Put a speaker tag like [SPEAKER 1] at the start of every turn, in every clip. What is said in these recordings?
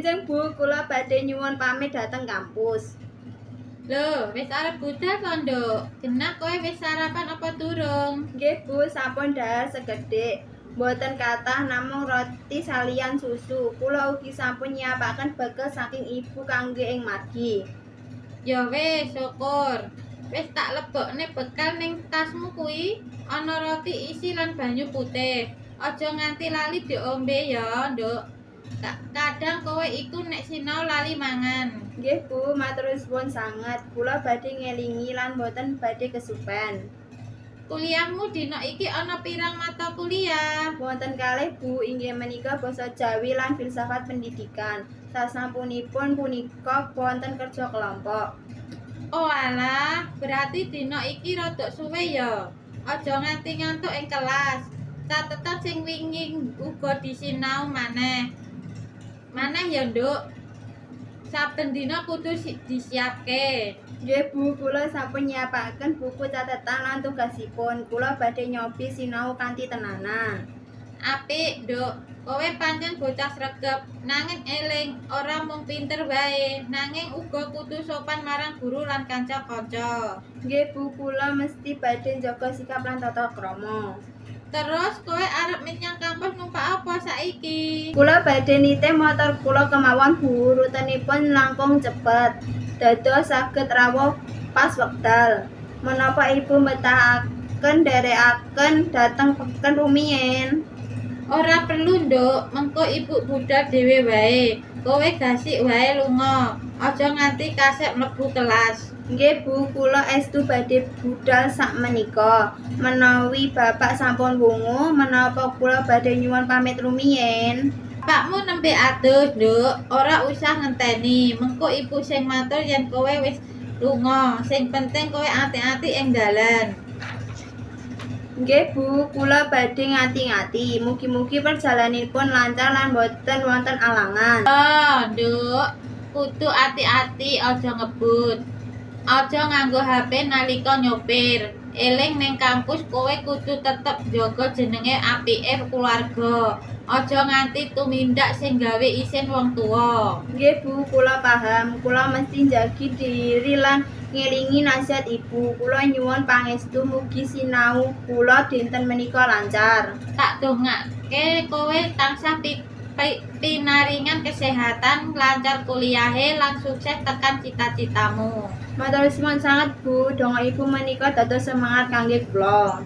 [SPEAKER 1] Benjang, Bu, kula badhe nyuwun pamit dhateng kampus.
[SPEAKER 2] Lho, wis arep budal to, Nduk? Genah kowe wis sarapan apa durung?
[SPEAKER 1] Nggih, Bu, sampun dhahar sekedhik. Mboten kathah, namung roti saliyan susu. Kula ugi sampun nyiapaken bekel saking ibu kangge ing margi.
[SPEAKER 2] Ya wis, syukur. Wis tak lebokne bekal ning tasmu kuwi, ana roti isi lan banyu putih. Aja nganti lali diombe ya, Nduk. Kadang kowe iku nek sinau lali mangan.
[SPEAKER 1] Nggih, Bu, matur suwun sanget. Kula badhe ngelingi lan boten badhe kesupen.
[SPEAKER 2] Kuliahmu dina iki ana pirang mata kuliah?
[SPEAKER 1] Wonten kalih, Bu, inggih menika basa Jawi lan filsafat pendidikan. Sasampunipun punika wonten kerja kelompok.
[SPEAKER 2] Oalah, berarti dina iki rada suwe ya. Aja nganti ngantuk ing kelas. Catetan sing wingi uga disinau maneh. Maneh ya, Nduk. Saben dina kudu disiapke.
[SPEAKER 1] Nggih, Bu, kula sampun nyiapaken buku catetan lan tugasipun. Kula badhe nyobi sinau kanthi tenanan.
[SPEAKER 2] Apik, Nduk. Kowe pancen bocah sregep, nanging eling, ora mung pinter wae, nanging uga kudu sopan marang guru lan kanca-kanca.
[SPEAKER 1] Nggih, Bu, kula mesti badhe njaga sikap lan tata krama.
[SPEAKER 2] Terus kowe arep menyang kampus numpak apa saiki?
[SPEAKER 1] Kula badhe nitih motor kula kemawon, Bu, rutenipun langkung cepet. Dados saged rawuh pas wekdal. Menapa Ibu mbetahaken nderekaken dhateng peken rumiyin?
[SPEAKER 2] Ora perlu, Nduk. Mengko Ibu budal dhewe wae. Kowe gasik wae lunga. Aja nganti kasek mlebu kelas.
[SPEAKER 1] Nggih, Bu, kula estu badhe budal sakmenika. Menawi Bapak sampun wungu, menapa kula badhe nyuwun pamit rumiyin?
[SPEAKER 2] Bapakmu nembe adus, Nduk. Ora usah ngenteni. Mengko Ibu sing matur yen kowe wis lunga. Sing penting kowe ati-ati ing dalan.
[SPEAKER 1] Nggih, Bu, kula badhe ngati-ngati. Mugi-mugi perjalananipun lancar lan boten wonten alangan.
[SPEAKER 2] Oh, Nduk, kudu ati-ati, aja ngebut. Aja nganggo HP nalika nyopir. Eling, ning kampus kowe kudu tetep njaga jenenge apike keluarga. Aja nganti tumindak sing gawe isin wong tuwa.
[SPEAKER 1] Nggih, Bu, kula paham. Kula mesti njagi diri lan ngelingi nasihat Ibu. Kula nyuwun pangestu, mugi sinau kula dinten menika lancar.
[SPEAKER 2] Tak dongake kowe tansah pinaringan kesehatan, lancar kuliahe lan sukses tekan cita-citamu.
[SPEAKER 1] Matur suwun sanget, Bu. Donga Ibu menika dados semangat kangge kula.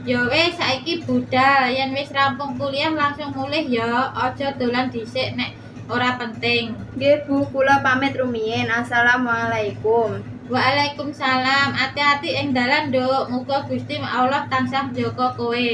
[SPEAKER 2] Ya wis, saiki budal. Yen wis rampung kuliah langsung mulih ya. Aja dolan dhisik nek ora penting.
[SPEAKER 1] Nggih, Bu, kula pamit rumiyin. Assalamualaikum.
[SPEAKER 2] Waalaikumsalam. Ati-ati ing dalan, Nduk. Muga Gusti Allah tansah njaga kowe.